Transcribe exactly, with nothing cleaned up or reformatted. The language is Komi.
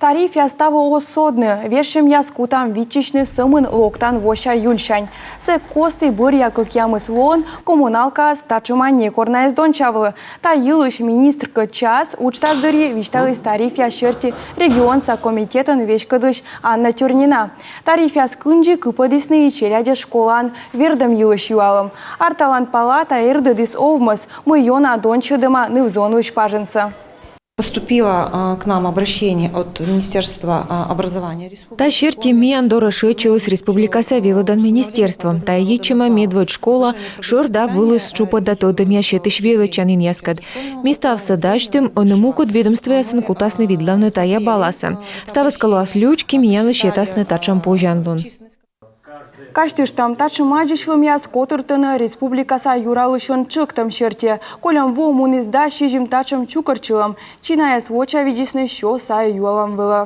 Тарифъяс таво оз содны. Вежсьӧмъяс кутам виччысьны сӧмын локтан вося июльсянь. Сэк кості бӧръя кӧкъямыс воын коммуналкаыс татшӧма некор на эз дончавлы. Та йылысь министркӧд час уджтас дырйи висьталіс тарифъяс серти регионса комитетӧн веськӧдлысь Анна Тюрнина. Тарифъяс кындзи кыпӧдісны и челядьӧс школаын вердӧм йылысь юалӧм. Арталан палата эрдӧдіс овмӧс, мый ёна донччӧдӧма ныв-зонлысь пажынсӧ. Поступило к нам обращение от Министерства образования республики. Та серти миян дорӧ шыӧдчыліс республикаса велӧдан министерство. Тайӧ йитчӧма медводз школа шӧр да вылыс тшупӧда тӧдӧмъяс сетысь велӧдчанінъяскӧд. Ми ставсӧ дасьтім, ӧні мукӧд ведомствоясын кутасны видлавны тайӧ баласӧ. Ставыс кӧ лоас лючки, миянлы сетасны татшӧм позянлун. Казьтыштам, татшӧм аддзысьлӧмъяс котыртӧны республикаса юралысьӧн тшӧктӧм серти. Кольӧм во муніс дас сизим татшӧм чукӧртчылӧм. Чинаяс вочавидзисны сё сайӧ юалӧм вылӧ.